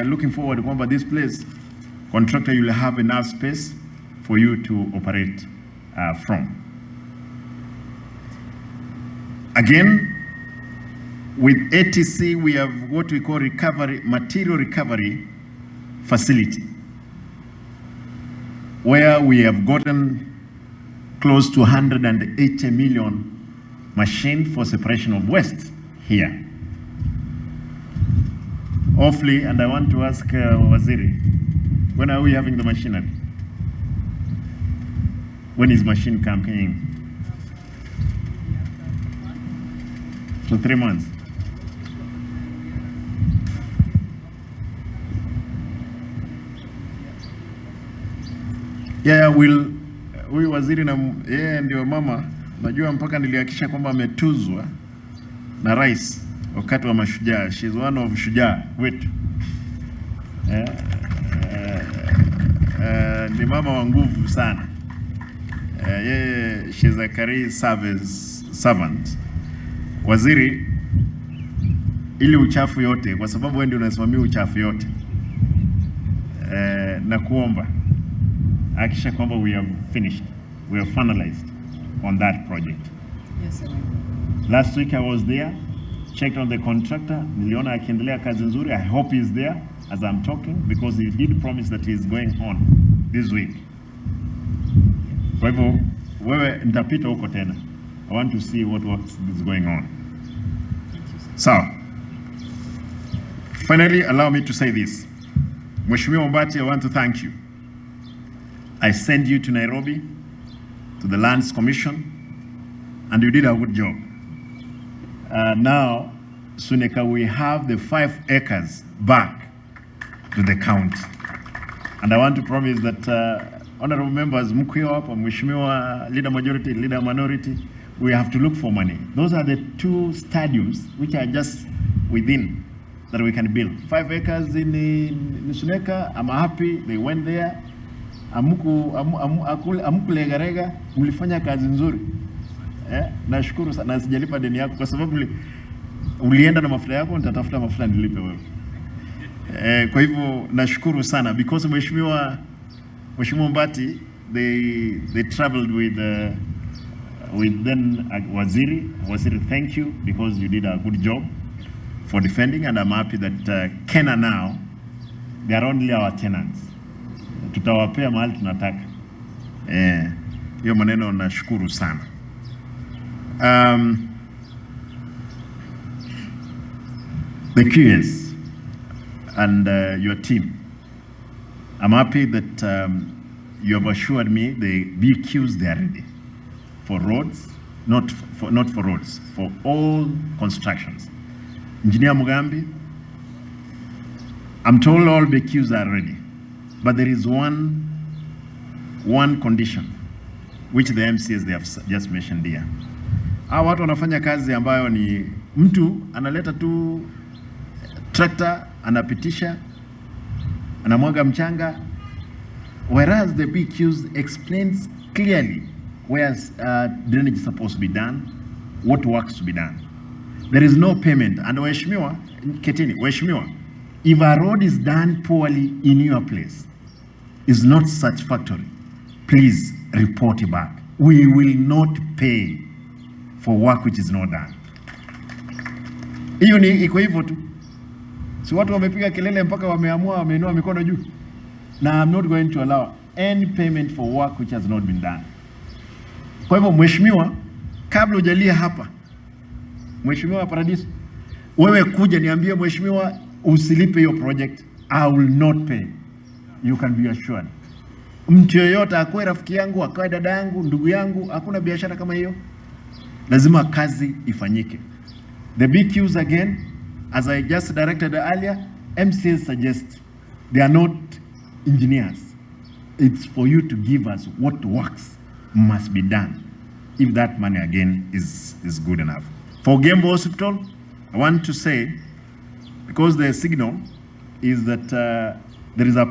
are looking forward kwamba this place contractor, you will have enough space for you to operate from. Again, with ATC, we have what we call recovery, material recovery facility, where we have gotten close to 180 million machine for separation of waste here. Hopefully, and I want to ask Waziri, when are we having the machinery? When is machine coming in? For 3 months. Yeah, we'll, huyu waziri na yeye ndio mama, najua mpaka nilihakikisha kwamba ametuzwa na rais wakati wa mashujaa. She is one of shujaa wetu. Ni mama wa nguvu sana. Yeye, she is a career service servant. Waziri, ili uchafu yote, kwa sababu wewe ndio unasimamia uchafu yote. Na kuomba hakikisha kwamba we have finished, we have finalized on that project. Yes, sir. Last week I was there, checked on the contractor, niliona akiendelea kazi nzuri. I hope he's there as I'm talking, because he did promise that he's going on this week. Kwa hivyo wewe nitapita huko tena. I want to see what works is going on. So, finally, allow me to say this. Mheshimiwa Ombati, I want to thank you. I sent you to Nairobi, to the Lands Commission, and you did a good job. Now, Suneka, we have the 5 acres back to the county. And I want to promise that honorable members, mkiwa hapa, Mheshimiwa Leader Majority, Leader Minority, we have to look for money. Those are the 2 stadiums which are just within that we can build. 5 acres in Suneka, I'm happy they went there. Amukulegarega, mlifanya kazi nzuri. Nashukuru sana, sijalipa deni yako kwa sababu ulienda na mafuta yako, nitatafuta mafuta nilipe wewe. Kwa hivyo nashukuru sana because Mheshimiwa Ombati, they traveled with then Waziri. Waziri, thank you because you did a good job for defending, and I'm happy that Kena now, they are only our tenants. Tutawapea mahali tunataka. Hiyo maneno nashukuru sana. The QS and your team, I'm happy that you have assured me the BQs, they are ready for roads, not for roads, for all constructions. Engineer Mugambi, I'm told all BQs are ready, but there is one condition which the MCs they have just mentioned here. Hawa watu wanafanya kazi ambayo ni mtu analeta tu tractor, anapitisha, anamwaga mchanga, whereas the BQs explains clearly where drainage is supposed to be done, what works to be done. There is no payment. And waheshimiwa, ketini, waheshimiwa, if a road is done poorly in your place, is not satisfactory, please report it back. We will not pay for work which is not done. Hiyo ni iko hivyo tu. Si watu wamepiga kelele mpaka wameamua wameinua mikono juu. Na I'm not going to allow any payment for work which has not been done. Kwa hivyo mheshimiwa, kabla hujalia hapa, Mheshimiwa Paradiso, wewe kuja niambie mheshimiwa usilipe hiyo project, I will not pay. You can be assured. Mtu yoyote akuwe rafiki yangu, akawe dada yangu, ndugu yangu, hakuna biashara kama hiyo. Lazima kazi ifanyike. The BQs again, as I just directed earlier, MCs suggest they are not engineers. It's for you to give us what works must be done, if that money again is good enough. For Gembo Hospital, I want to say, because the signal is that there is a